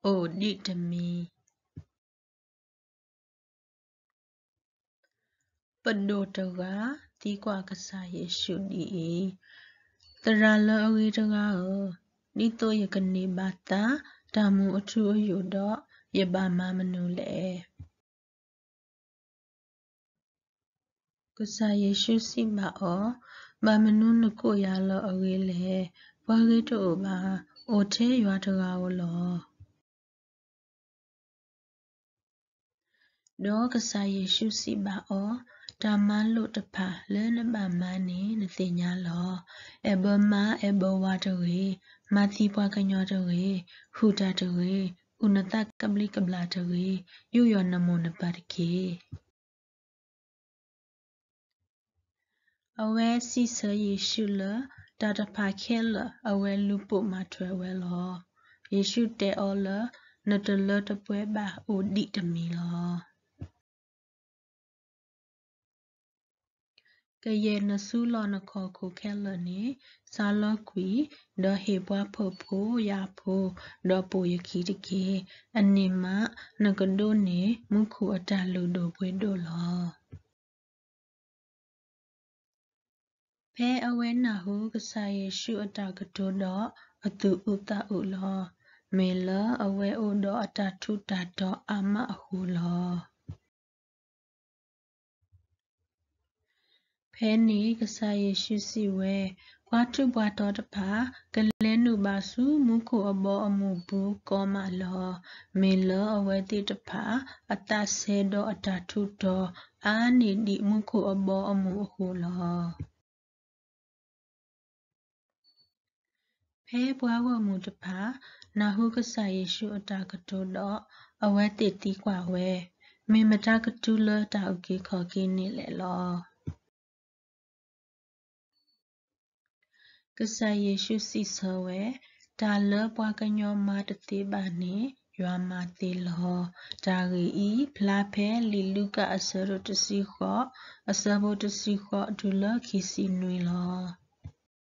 အိၣ်ဒံးတမံၤ. ပဒိၣ်တဂၤသံကွၢ်ကစၢ်ယ့ၣ်ၡူးဒ်အံၤ, သရၣ်လၢအဂ့ၤတဂၤဧၢ, ဒ်သိးယကန့ၢ်ဘၣ်သါတၢ်မူအထူအယိာ်ဒီး, ယဘၣ်မၤမနုၤလဲၣ်. ကစၢ်ယ့ၣ်ၡူးစံးဘၣ်အီၤ, ဘၣ်မနုၤနကိးယၤလၢအဂ့ၤလဲၣ်. ပှၤဂ့ၤတအိၣ်ဘၣ်, အိၣ်ထဲယွၤတဂၤဧိၤလီၤ. ဒီးကစၢ်ယ့ၣ်ၡူးစံးဘၣ်အီၤ, တၢ်မၤလိာ်တဖၣ်လၢနဘၣ်မၤန့ၣ် နသ့ၣ်ညါလီၤ. အဲၣ်ဘၢမါအဲၣ်ဘၢဝၤတဂ့ၤ, မၤသံပှၤကညီတဂ့ၤ, ဟုၣ်တၢ်တဂ့ၤ, အုၣ်နသးကဘျံးကဘျၣ်တဂ့ၤ, ယူးယီၣ်နမိၢ်နပၢ်တက့ၢ်. အဝဲစံးဆၢယ့ၣ်ၡူးလၢ တၢ်တဖၣ်ခဲလၢာ် အဝဲလူၤပိာ်မၤထွဲဝဲလီၤ. ယ့ၣ်ၡူးတဲအီၤလၢ နတလၢတပှဲၤဘၣ်, အိၣ်ဒံးတမံၤလီၤ. ကယဲၢ်နစုလီၢ်နခီၣ်ခိၣ်ခဲလၢာ်န့ၣ် စးလီၤကွံာ်, ဒီးဟ့ၣ်ပှၤဖှီၣ်ဖိယာ်ဖိ, ဒီးပိာ်ယခံတက့ၢ်. အန့ၣ်မး နကဒိးန့ၢ်မူခိၣ်အတၢ်လုၢ်ဒိၣ်ပှ့ၤဒိၣ်လီၤ. ဖဲအဝဲနၢ်ဟူကစၢ်ယ့ၣ်ၡူးအတၢ်ကတိၤဒီး, အသူၣ်အုးသးအုးလီၤ. မ့ၢ်လၢအဝဲအိၣ်ဒီးအတၢ်ထူးတၢ်တီၤအါမးအဃိလီၤ. ဖဲန့ၣ်ကစၢ်ယ့ၣ်ၡူးစံးဝဲ, ပှၤထူးပှၤတီၤတဖၣ် ကလဲၤနုာ်ဘၣ်ဆူမူခိၣ်အဘီအမုၢ်ပူၤကီမးလီၤ. မ့ၢ်လၢအဝဲသ့ၣ်တဖၣ် အသးစဲဒီးအတၢ်ထူးတီၤ အါန့ၢ်ဒံးမူခိၣ်အဘီအမုၢ်အဃိလီၤ. ဖဲပှၤဂီၢ်မုၢ်တဖၣ် နၢ်ဟူကစၢ်ယ့ၣ်ၡူးအတၢ်ကတိၤဒီး, အဝဲသ့ၣ်သံကွၢ်ဝဲ, မ့ၢ်မတၤကတုၤလၢတၢ်အုၣ်က့ၤခီၣ်က့ၤန့ၣ်လဲၣ်လီၤ. ကစၢ်ယ့ၣ်ၡူးစံးဆၢဝဲ, တၢ်လၢပှၤကညီမၤတသ့ဘၣ်န့ၣ် ယွၤမၤသ့လီၤ. တၢ်ဂ့ၢ်အံၤ ဖျါဖဲလံာ်လူၤကၣ်အဆၢဒိၣ်တဆံဃိး, အဆၢဖိတဆံဃိးတုၤလၢခံဆံနွံလီၤ.